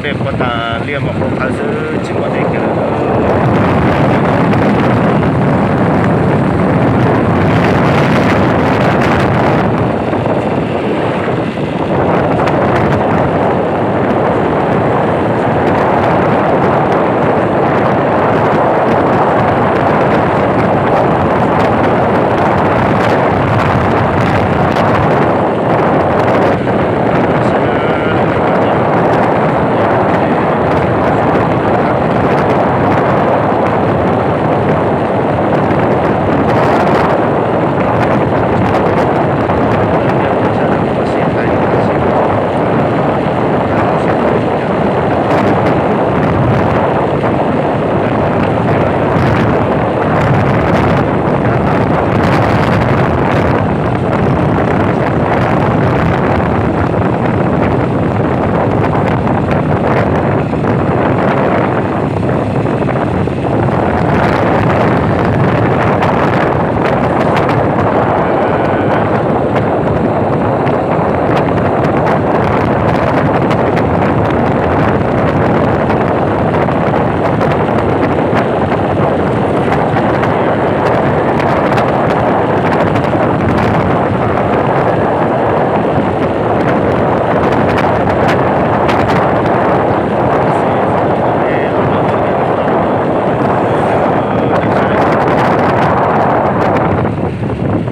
Dej qhuav tas liaj mas qhuav qhawv xwb tsis muaj dej kiag lawm.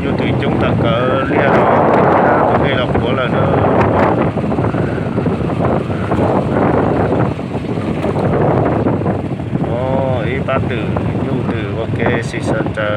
Nyuj twm coob tag kawg liaj los, tus dej los puav lawm na. Ib pab twm nyuj twm ua ke sib sawv raws.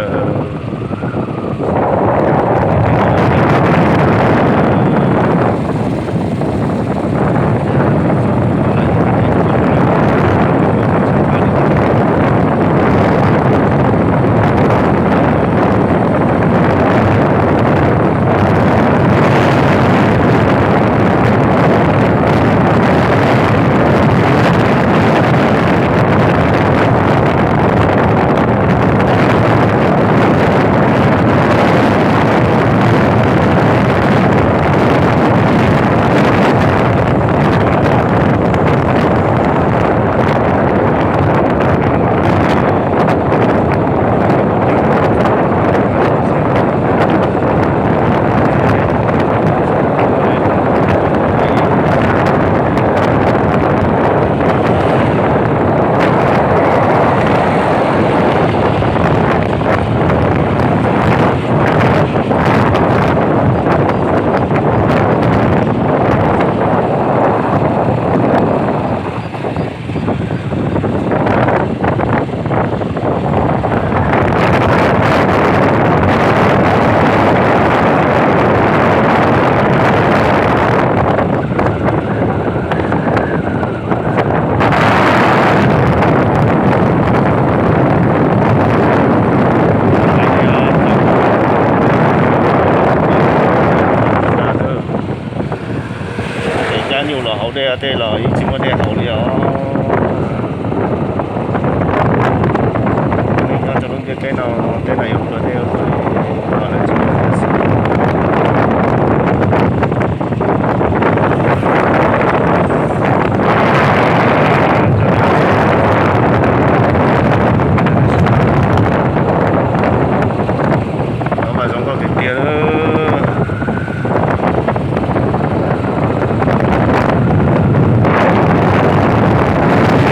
Ces cab nyuj los haus dej tej los yeej tsis muaj dej haus li os. Nyob rau lub ntiaj teb no, teb no yuav pluav dej ua luaj li, los lawv tsis muaj dej xwb.